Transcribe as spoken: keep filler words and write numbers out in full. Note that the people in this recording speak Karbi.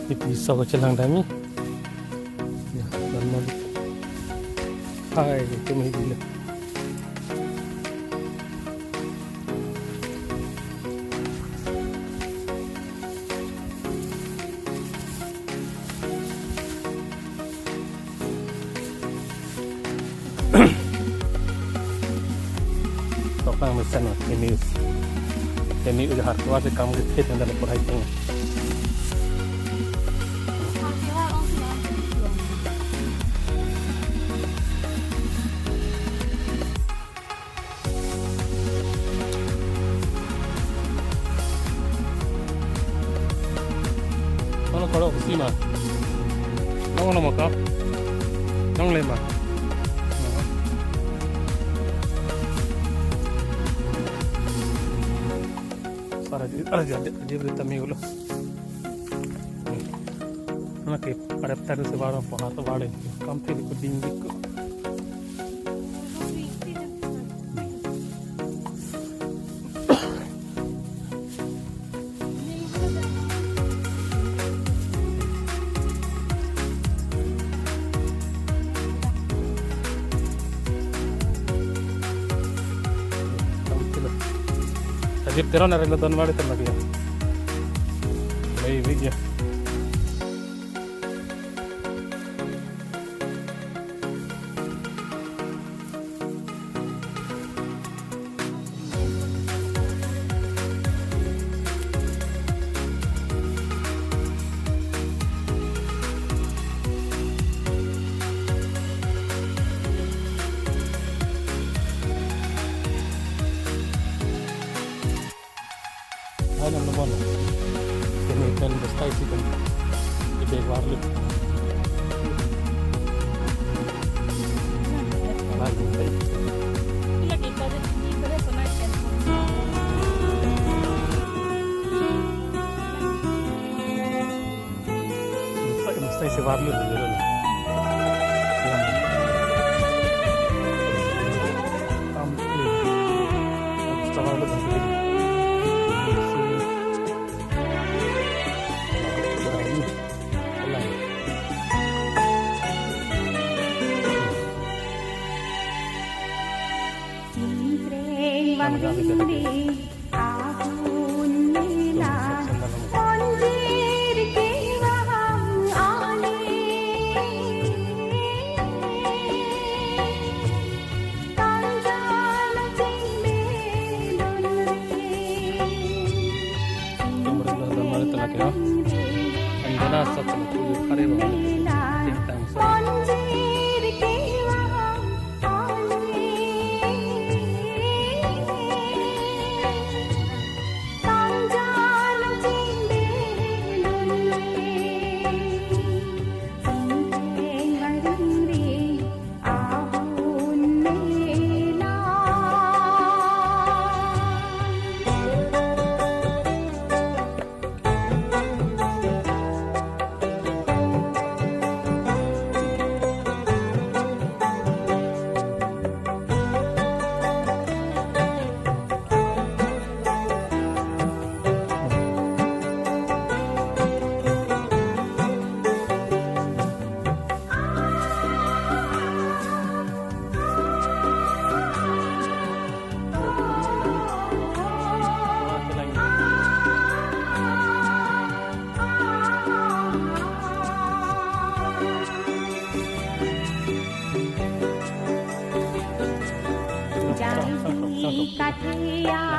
Iti sok chelang dami. Ya, normal. Hai, itu mah gila. Tokang mesen, ini, ini udah hardware sih kamu gitu dan dapat hiking. Kono koro kusi ma. Nong nong maka. Nong le ma. Sara di, ara di, di berita mi ulo. Nake arep taru se baro pohar to bade. Kam te ko ding dik ko. Ajib teron areng lo don wali terlagi ya. Baik, baik ya. Hai, nam namon. Kini pen bestai si pen. Ibe warlu. Lalu, hai. Mesti, mesti sebar lu dulu. Tampil. Sebar lu dulu. Singkreng bangdingding ahun nela, konjir kevang ale. Kanjal chingme dunre. Singkreng bangdingding ahun nela, konjir kevang Jadi kathiya